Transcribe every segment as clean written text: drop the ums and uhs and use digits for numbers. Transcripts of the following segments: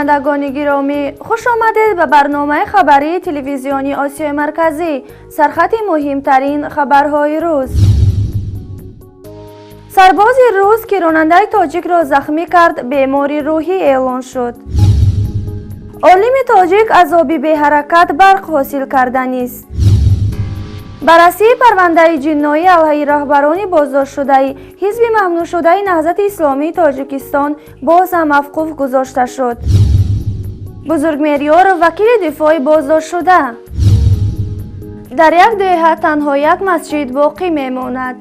Бинандагони гиромӣ, хуш омадед ба барномаи хабарии телевизиони Осиёи Марказӣ. Сархати муҳимтарин хабарҳои рӯз. Сарбози рус, ки ронандаи тоҷикро захмӣ кард, бемори рӯҳӣ эълон шуд. Олими тоҷик аз оби беҳаракат барқ ҳосил карданист. Баррасии парвандаи ҷиноӣ алайҳи раҳбарони боздоштшудаи ҳизби мамнӯъшудаи Наҳзати Исломии Тоҷикистон боз ҳам мавқуф гузошта шуд. Бузургмеҳрёров, вакили дифои боздоштшуда. Дар як деҳа танҳо як масҷид боқӣ мемонад.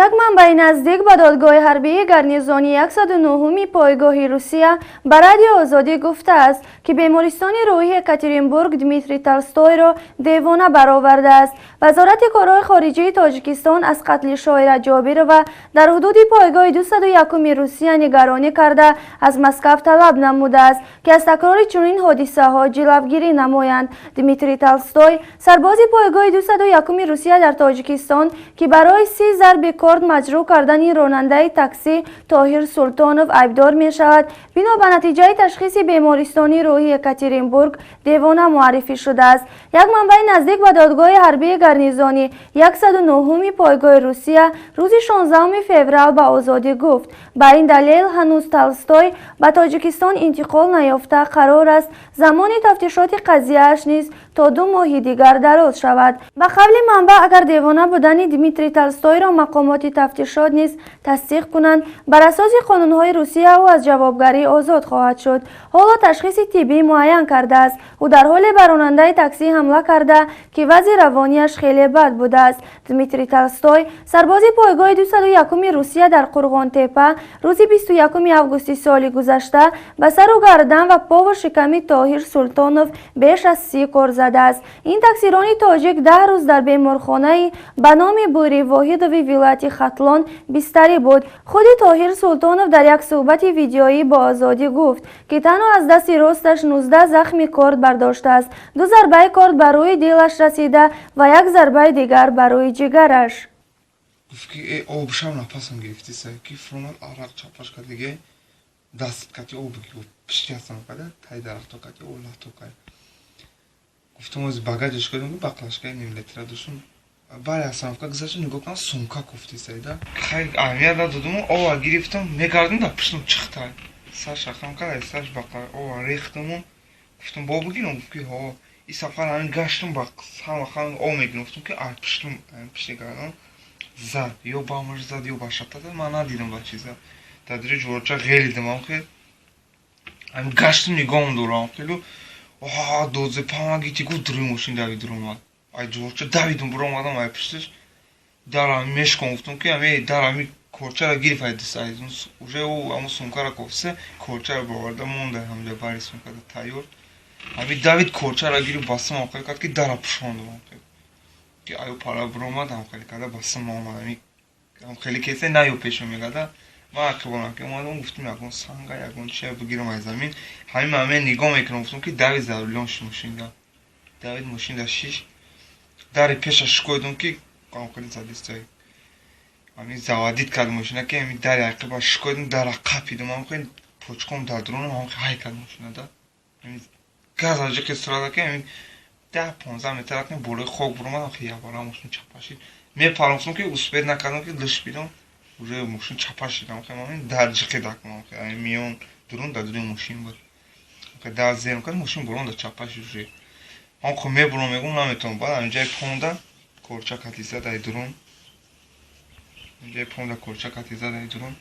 Як манбаи наздик ба додгоҳи ҳарбии гарнизони 109-уми пойгоҳи Русия ба Радио Озодӣ гуфтааст, ки бемористони рӯҳии Екатеринбург Дмитрий Толстойро девона баровардааст. Вазорати корҳои хориҷии Тоҷикистон аз қатли Шоира Ҷобирова дар ҳудуди пойгоҳи 201-уми Русия нигаронӣ карда, аз Москав талаб намудааст, ки аз такрори чунин ҳодисаҳо ҷилавгирӣ намоянд. Дмитрий Толстой, сарбози пойгоҳи 201-уми Русия дар Тоҷикистон, ки барои 30 зарби корд маҷрӯҳ кардани ронандаи таксӣ Тоҳир Султонов айбдор мешавад, бино ба натиҷаи ташхиси бемористони рӯҳии Екатеринбург девона муаррифӣ шудааст. Як манбаи наздик ба додгоҳи ҳарбии гарнизони 109-уми пойгоҳи Русия рӯзи 16 феврал ба Озодӣ гуфт, ба ин далел ҳанӯз Толстой ба Тоҷикистон интиқол наёфта, қарор аст замони тафтишоти қазияаш низ то 2 моҳи дигар дароз шавад. Ба қавли манбаъ, агар девона будани Дмитрий Толстойро мақомоти тафтишот низ тасдиқ кунанд, бар асоси қонунҳои Русия ӯ аз ҷавобгарӣ озод хоҳад шуд. Ҳоло ташхиси тиббӣ муайян кардааст, ӯ дар ҳоле ба ронандаи таксӣ ҳамла карда, ки вазъи равонияш хеле бад будааст. Дмитрий Толстой, сарбози пойгоҳи 201-уми Русия дар Қурғонтепа, рӯзи 21 августи соли гузашта ба сару гардан ва пову шиками Тоҳир Султонов беш аз 30 кор задааст. Ин таксирони тоҷик 10 рӯз дар беморхонаи ба номи Бури Воҳидови вилояти Хатлон бистарӣ буд. Худи Тоҳир Султонов дар як суҳбати видеоӣ бо Озодӣ гуфт, ки танҳо аз дасти росташ 19 захми корд бардоштааст. Ду зарбаи корд ба рӯи дилаш расида ва як зарбаи дигар ба рӯи ҷигараш. Гуфт, ки э, обшам нафасам гирифтиса, ки фуромад, арақ чапаш кард, диге даст кати об гуфт, пишти ҳастам када тай дарахто кати об лато кард. Гуфтам, ози багажаш кардем, баклажкаи ним литра доштум. Баре остановка гузашта, нигоҳ кардам, сумка кофтисайда. Хай, аҳамият надодуму ова гирифтам, мегардум, дар пуштам чихта. Сар шахам кард, сарш бақла ова рехтаму гуфтам, бо бигирам. Гуфт, ки ҳо. И сафар ҳамин гаштум, ба ҳама хам об мегирам. Гуфтам, ки ай пуштум пишти гардам зад, ё ба маш зад, ё ба шапта зад, ман надидам ба чи зад. Дар дири ҷуворча ғелидам, хел ҳамин гаштум, нигоҳам дорам, хелу дозе помогите гуфт, дуруи мошин давид, дуромад. Ай ҷуворча давидум, буромадам ай пушташ, дар ҳами мешкон. Гуфтам, ки ами дар ҳами корчара гирифт, ай дис уже ӯ ҳамун сумкара кофтиса, корчара боварда монда ҳамҷа, бари сумкада тайёр. Ҳами давид, корчара гирифт, басим хел кард, ки дара пӯшондум, ки аю пара буромад, ҳам хеле карда басим омад. Ами ҳам хеле кесе наё пешо мегада. Ман ақибонам ки омадам, гуфтам, ягон санга, ягон чия бигирам аз замин. Ҳамин ман нигоҳ мекунам, гуфтам, ки давид, за рулём ши мошинда. Давид, мошинда шиш, дари пеша шикоидум, ки хеле задистай. Ҳамин заводить кард мошина, ки ҳамин дари ақиба шикоидум, дара қапидум, ҳам хеле почком дар дурунам, ҳам ҳай кард мошинада. Ҳамин газ аҷиқи сурата, ки ҳамин 10-15 метр рафтем, болои хок буромадам, хе ябара мошин чапа шид. Мепарам, гуфтам, ки успеть накардам, ки лиш бидам, уже мошин чапа шидам. Дар ҷиқи дакмам, миён дурун дар дуруни мошин буд, дар зерм кард, мошин буронда, чапа шид уже. Ман хо мебурам, мегум, наметавонам. Баъд ҳаминҷаи понда корча кати зад ай дурун, ҳаминҷаи понда корча кати зад ай дурун.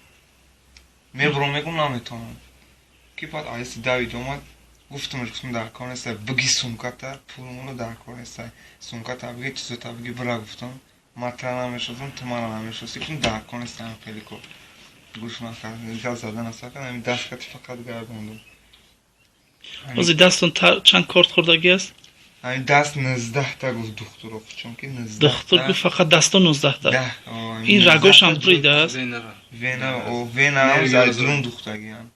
Мебурам, мегум, наметавонам, ки баъд аиси давид омад. Гуфтам, гуфтам, дар кор неста, биги сумката, пулмоно дар кор неста, сумката биги, чизота биги, бира. Гуфтам, ман тра намешносам, ту мара намешноси. Гуфтам, дар кор неста, ҳам хеле кор гӯш накард, гап зада насакард. Ҳамин даст кати фақат гардондум. Ҳозир дастон чанд корт хӯрдагӣ аст? Ҳамин даст 19-та, гуфт духтуро, чунки Духтур гуфт, фақат дасто 19-та. Ин рагошам буридааст. Вена, венаам зайдурун духтагиам.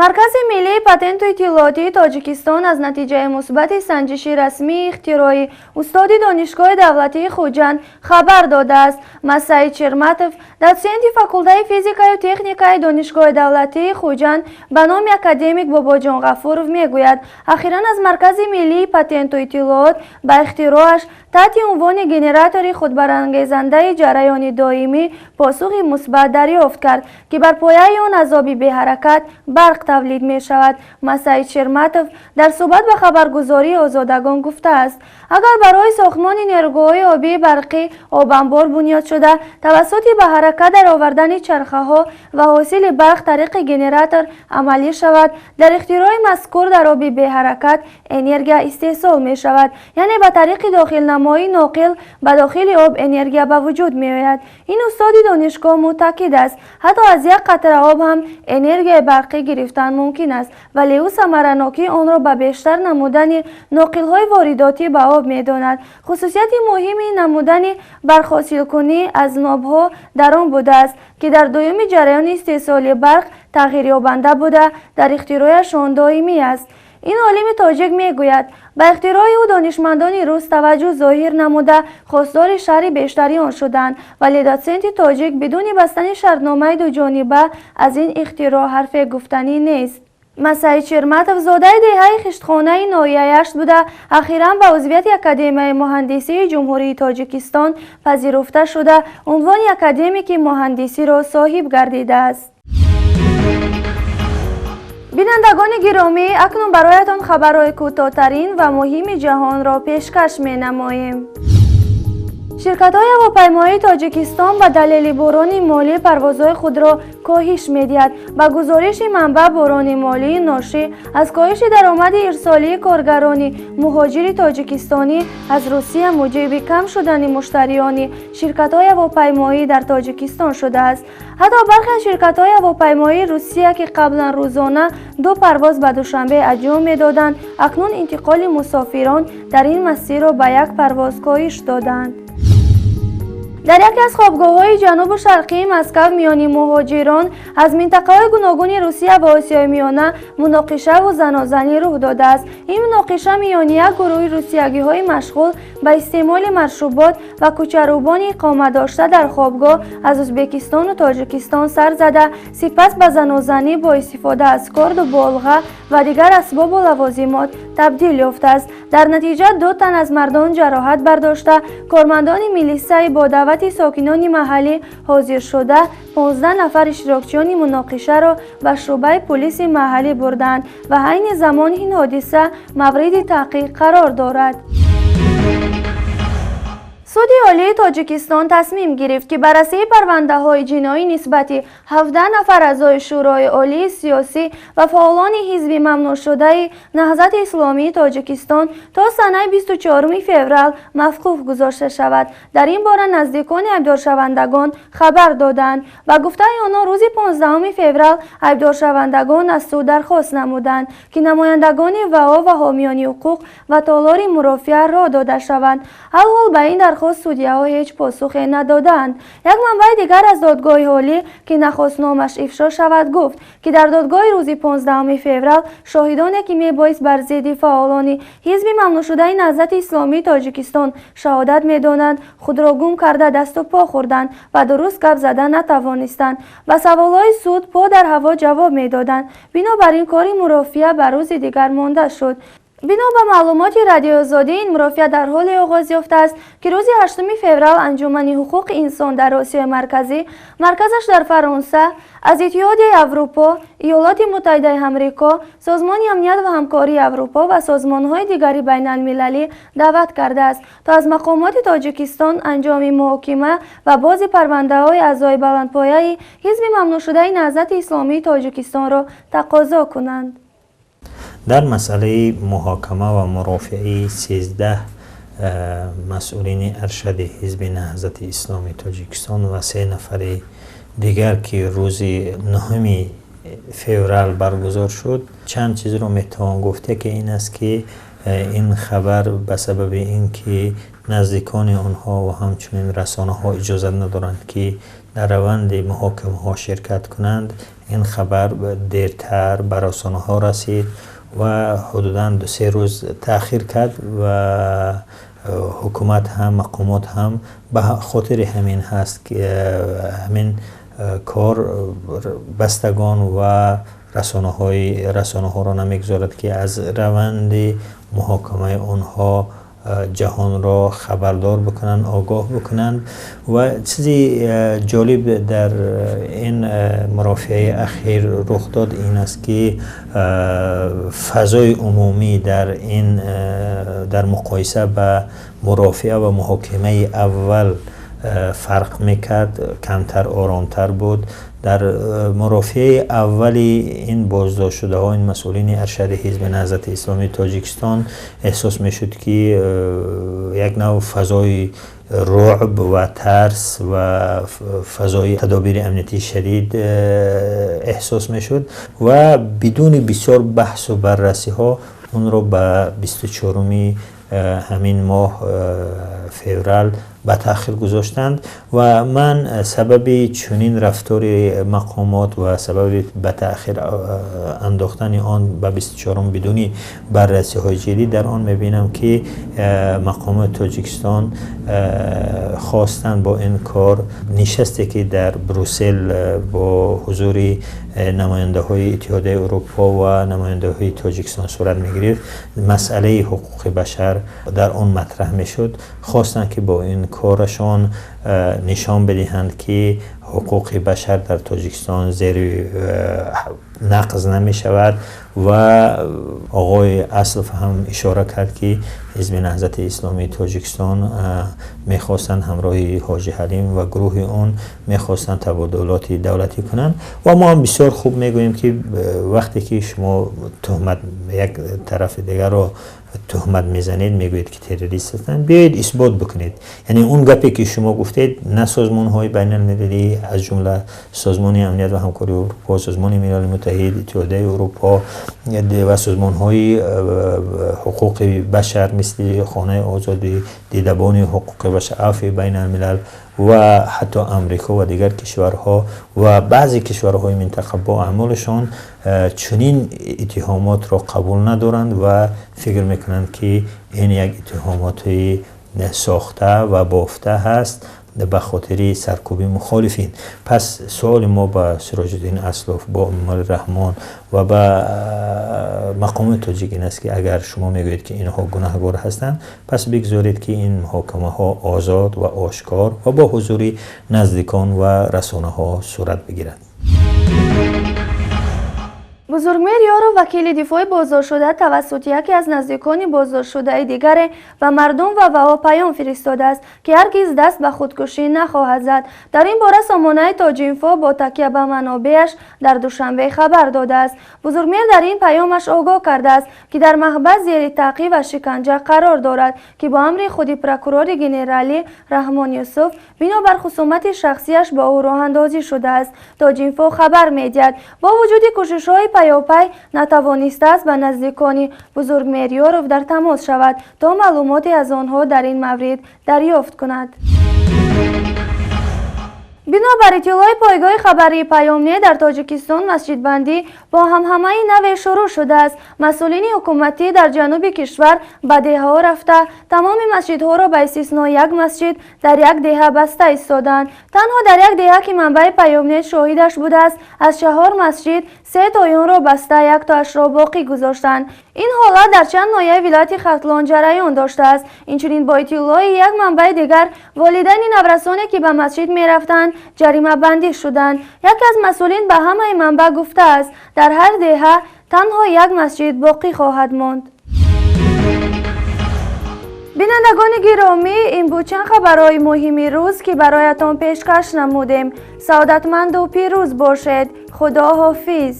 Маркази миллии патенту иттилоотии Тоҷикистон аз натиҷаи мусбати санҷиши расмии ихтирои устоди Донишгоҳи давлатии Хуҷанд хабар додааст. Масаид Шерматов, дотсенти факултаи физикаю техникаи Донишгоҳи давлатии Хуҷанд ба номи академик Бобоҷон Ғафуров, мегӯяд, ахиран аз Маркази миллии патенту иттилоот ба ихтироаш таҳти унвони генератори худбарангезандаи ҷараёни доимӣ посухи мусбат дарёфт кард, ки бар пояи он аз оби беҳаракат барқ тавлид мешавад. Масаид Шерматов дар суҳбат ба хабаргузории Озодагон гуфтааст, агар барои сохтмони нерӯгоҳҳои обии барқӣ обанбор бунёд шуда, тавассути ба ҳаракат даровардани чархаҳо ва ҳосили барқ тариқи генератор амалӣ шавад, дар ихтирои мазкур дар оби беҳаракат энергия истеҳсол мешавад, яъне ба тариқи дохилнамоии ноқил ба дохили об энергия ба вуҷуд меояд. Ин устоди донишгоҳ муътақид аст, ҳатто аз як қатра об ҳам энергияи барқӣ гирифтан мумкин аст, вале ӯ самаранокии онро ба бештар намудани ноқилҳои воридотӣ ба об медонад. Хусусияти муҳими намудани барқҳосилкунӣ аз нобҳо дар он будааст, ки дар дуюми ҷараёни истеҳсоли барқ тағйирёбанда буда, дар ихтирояш он доимӣ аст. Ин олими тоҷик мегӯяд, ба ихтирои ӯ донишмандони рус таваҷҷӯҳ зоҳир намуда, хостори шарҳи бештари он шуданд, вале дотсенти тоҷик бидуни бастани шартномаи дуҷониба аз ин ихтироъ ҳарфе гуфтанӣ нест. Масаид Шерматов зодаи деҳаи Хиштхонаи ноҳияи Ашт буда, ахиран ба узвияти Академияи муҳандисии Ҷумҳурии Тоҷикистон пазируфта шуда, унвони академики муҳандисиро соҳиб гардидааст. Бинандагони гиромӣ, акнун бароятон хабарҳои кӯтоҳтарин ва муҳими ҷаҳонро пешкаш менамоем. Ширкатҳои ҳавопаймоии Тоҷикистон ба далели буҳрони молӣ парвозҳои худро коҳиш медиҳад. Ба гузориши манбаъ, буҳрони молии ношӣ аз коҳиши даромади ирсолии коргарони муҳоҷири тоҷикистонӣ аз Русия муҷиби кам шудани муштариёни ширкатҳои ҳавопаймоӣ дар Тоҷикистон шудааст. Ҳатто бархе аз ширкатҳои ҳавопаймоии Русия, ки қаблан рӯзона ду парвоз ба Душанбе анҷом медоданд, акнун интиқоли мусофирон дар ин масирро ба як парвоз коҳиш доданд. Дар яке аз хобгоҳҳои ҷанубу шарқии Москав миёни муҳоҷирон аз минтақаҳои гуногуни Русия ва Осиёи Миёна муноқишаву занозанӣ рух додааст. Ин муноқиша миёни як гурӯҳи русиягиҳои машғул ба истеъмоли машрубот ва кӯчарӯбони иқоматдошта дар хобгоҳ аз Ӯзбекистону Тоҷикистон сар зада, сипас ба занозанӣ бо истифода аз корду болға ва дигар асбобу лавозимот табдил ёфтааст. Дар натиҷа ду тан аз мардон ҷароҳат бардошта, кормандони милисаи бо даъвати сокинони маҳаллӣ ҳозиршуда 15 нафар иштирокчиёни муноқишаро ба шӯъбаи пулиси маҳаллӣ бурданд ва айни замон ин ҳодиса мавриди таҳқиқ қарор дорад. Суди Олии Тоҷикистон тасмим гирифт, ки баррасии парвандаҳои ҷиноӣ нисбати 17 нафар аъзои Шӯрои Олии сиёсӣ ва фаъолони ҳизби мамнӯъшудаи Наҳзати Исломии Тоҷикистон то санаи 24 феврал мавқуф гузошта шавад. Дар ин бора наздикони айбдоршавандагон хабар доданд. Ба гуфтаи онҳо, рӯзи 15 феврал айбдоршавандагон аз суд дархост намуданд, ки намояндагони ВАО ва ҳомиёни ҳуқуқ ба толори мурофиа роҳ дода шаванд. Алҳол ба ин дархост судяҳо ҳеҷ посухе надодаанд. Як манбаи дигар аз Додгоҳи Олӣ, ки нахост номаш ифшо шавад, гуфт, ки дар додгоҳи рӯзи 15 феврал шоҳидоне, ки мебоист бар зидди фаъолони ҳизби мамнӯъшудаи Наҳзати Исломии Тоҷикистон шаҳодат медоданд, худро гум карда, дасту по хӯрданд ва дуруст гап зада натавонистанд, ба саволҳои суд по дар ҳаво ҷавоб медоданд. Бинобар ин кори мурофиа ба рӯзи дигар монда шуд. Бино ба маълумоти Радиои Озодӣ, ин мурофиа дар ҳоле оғоз ёфтааст, ки рӯзи 8 феврал Анҷумани ҳуқуқи инсон дар Осиёи Марказӣ, марказаш дар Фаронса, аз Иттиҳодияи Аврупо, Иёлоти Муттаҳидаи Амрико, Созмони амният ва ҳамкории Аврупо ва созмонҳои дигари байналмилалӣ даъват кардааст, то аз мақомоти Тоҷикистон анҷоми муҳокима ва бози парвандаҳои аъзои баландпояи ҳизби мамнӯъшудаи Наҳзати Исломии Тоҷикистонро тақозо кунанд. Дар масъалаи муҳокима ва мурофиаи 13 масъулини аршади ҳизби Наҳзати Исломии Тоҷикистон ва се нафари дигар, ки рӯзи 9 феврал баргузор шуд, чанд чизро метавон гуфт. Яке ин аст, ки ин хабар ба сабаби ин ки наздикони онҳо ва ҳамчунин расонаҳо иҷозат надоранд, ки дар раванди муҳокимаҳо ширкат кунанд. Ин хабар дертар ба расонаҳо расид ва ҳудудан 2-3 рӯз таъхир кард ва ҳукумат ҳам, мақомот ҳам ба хотири ҳамин ҳаст ки ҳамин кор бастагон ва расонаҳоро намегузорад ки аз раванди муҳокимаи онҳо ҷаҳонро хабардор бикунанд, огоҳ бикунанд. Ва чизи ҷолиб дар ин мурофиаи ахир рух дод ин аст ки фазои умумӣ дар муқоиса ба мурофиа ва муҳокимаи аввал фарқ мекард, камтар оромтар буд. Дар мурофиаи аввали ин боздоштшудаҳо, ин масъулини аршади Ҳизби Наҳзати Исломии Тоҷикистон, эҳсос мешуд ки як нав фазои рӯъб ва тарс ва фазои тадобири амниятии шадид эҳсос мешуд ва бидуни бисёр баҳсу баррасиҳо онро ба 24-уми ҳамин моҳ феврал ба таъхир гузоштанд. Ва ман сабаби чунин рафтори мақомот ва сабаби ба таъхир андохтани он ба 24-ум бидуни баррасиҳои ҷиддӣ дар он мебинам ки мақомоти Тоҷикистон хостанд бо ин кор нишасте ки дар Брюссел бо ҳузури намояндаҳои Иттиҳодияи Аврупо ва намояндаҳои Тоҷикистон сурат мегирифт, масъалаи ҳуқуқи башар дар он матраҳ мешуд. Хостанд ки бо ин корашон нишон бидиҳанд ки ҳуқуқи башар дар Тоҷикистон зери нақз намешавад. Ва оғои Аслов ҳам ишора кард ки Ҳизби Наҳзати Исломии Тоҷикистон мехостанд ҳамроҳи Ҳоҷи Ҳалим ва гурӯҳи он мехостанд табодулоти давлатӣ кунанд. Ва мо ҳам бисёр хуб мегӯем ки вақте ки шумо туҳмат як тарафи дигарро туҳмат мезанед, мегӯед ки террорист ҳастанд, биёед исбот бикунед. Яъне он гапе ки шумо гуфтед, на созмонҳои байналмилалӣ аз ҷумла Созмони Амният ва Ҳамкории Аврупо, Созмони Милали Муттаҳид, Иттиҳодияи Аврупо ва созмонҳои ҳуқуқи башар мисли Хонаи Озодӣ, Дидабони ҳуқуқи башар, Афви байналмилал ва ҳатто Амрико ва дигар кишварҳо ва баъзе кишварҳои минтақа бо аъмолашон чунин иттиҳомотро қабул надоранд ва фикр мекунанд ки ин як иттиҳомоти сохта ва бофта ҳаст ба хотири саркӯби мухолифин. Пас суоли мо ба Сироҷиддин Аслов, бо Эмомалӣ Раҳмон ва ба мақомоти тоҷик ин аст ки агар шумо мегӯед ки инҳо гунаҳгор ҳастанд, пас бигзоред ки ин муҳокимаҳо озод ва ошкор ва бо ҳузури наздикон ва расонаҳо сурат бигирад. Бузургмеҳр Ёров, вакили дифои боздоштшуда, тавассути яке аз наздикони боздоштшудаи дигаре ба мардум ва ба ӯ паём фиристодааст ки ҳаргиз даст ба худкушӣ нахоҳад зад. Дар ин бора сомонаи Тоҷинфо бо такя ба манобеаш дар Душанбе хабар додааст. Бузургмеҳр дар ин паёмаш огоҳ кардааст ки дар маҳбас зери таъқиб ва шиканҷа қарор дорад ки бо амри худи прокурори генералӣ Раҳмон Юсуф бинобар хусумати шахсияш бо ӯ роҳандозӣ шудааст. Тоҷинфо хабар медиҳад, бо вуҷуди кӯшишҳои паёпай натавонистааст ба наздикони Бузургмеҳр Ёров дар тамос шавад то маълумоте аз онҳо дар ин маврид дарёфт кунад. Бинобар иттилои пойгоҳи хабарии Паёмне, дар Тоҷикистон масҷидбандӣ бо ҳамҳамаи наве шурӯъ шудааст. Масъулини ҳукуматӣ дар ҷануби кишвар ба деҳаҳо рафта, тамоми масҷидҳоро ба истиснои як масҷид дар як деҳа баста истоданд. Танҳо дар як деҳа ки манбаи Паёмнет шоҳидаш будааст, аз 4 масҷид 3 тои онро баста, яктоашро боқӣ гузоштанд. Ин ҳолат дар чанд ноҳияи вилояти Хатлон ҷараён доштааст. Инчунин бо иттилои як манбаи дигар, волидайни наврасоне ки ба масҷид мерафтанд ҷаримабандӣ шуданд. Яке аз масъулин ба ҳамаи манбаъ гуфтааст, дар ҳар деҳа танҳо як масҷид боқӣ хоҳад монд. Бинандагони гиромӣ, ин буд чанд хабарҳои муҳими рӯз ки бароятон пешкаш намудем. Саодатманду пирӯз бошед. Худо ҳофиз.